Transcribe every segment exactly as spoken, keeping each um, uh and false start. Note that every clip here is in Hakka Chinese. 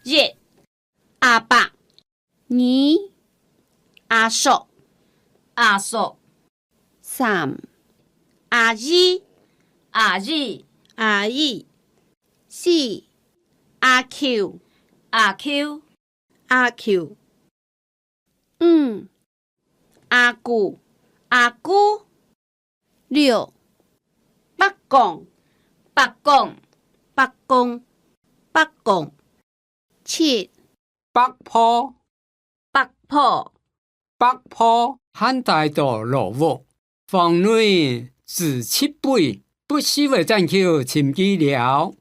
一、阿伯。二、阿叔。阿叔。三、阿姨。阿姨。阿姨。四、阿舅。阿舅。阿舅。五、阿姑。阿姑。六、伯公。伯公。伯公。伯公。七、伯婆。伯婆。伯婆還戴到老屋，房內住七輩，不時會轉去尋佢尞。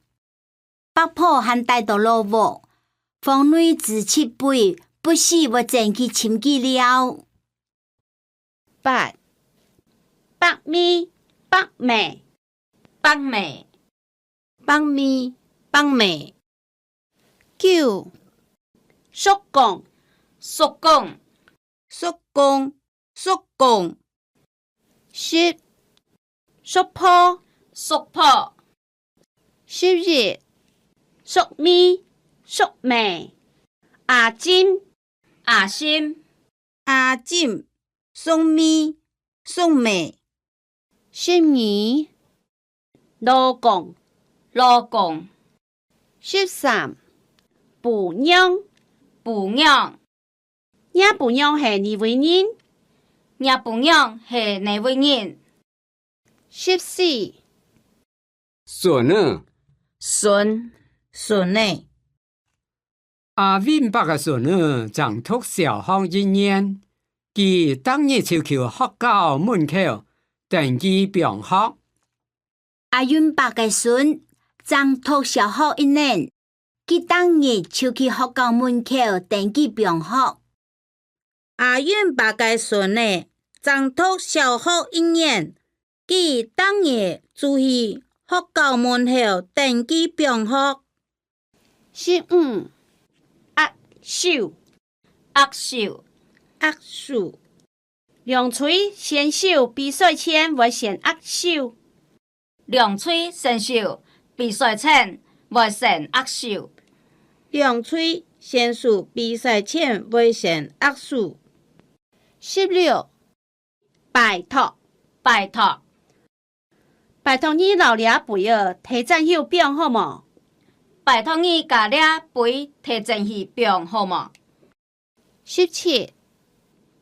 伯婆還戴到老屋，房內住七輩，不時會轉去尋佢尞。八、伯姆、伯姆。伯姆。伯姆、伯姆。九、叔公。叔公。叔公。叔公。十、叔婆。叔婆。十一、叔姆、叔姆。阿嬸。阿嬸。阿嬸。叔姆。叔姆。十二、老公。老公。十三、餔娘。餔娘。若餔娘係哪位人？若餔娘係哪位人？十四、孫仔。孫。孫仔。阿永伯个孫仔正讀小學一年，佢逐日就去學校門口等佢放學。阿永伯个孫正讀小學一年，佢逐日就去學校門口等佢放學。阿永伯个孫仔正讀小學一年，佢逐日就去學校門口等佢放學。十五、握手。握手。握手。兩隊選手比賽前會先握手。兩隊選手比賽前會先握手。兩隊選手比賽前會先握手。十六、拜託。拜託。拜託你摎這杯仔提轉去放好無？拜託你摎這杯提轉去放好無？十七、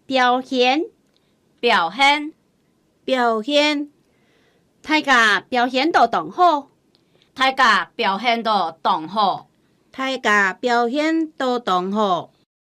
表現。表現。表現。大家表現到當好。大家表現到當好。大家表現到當好。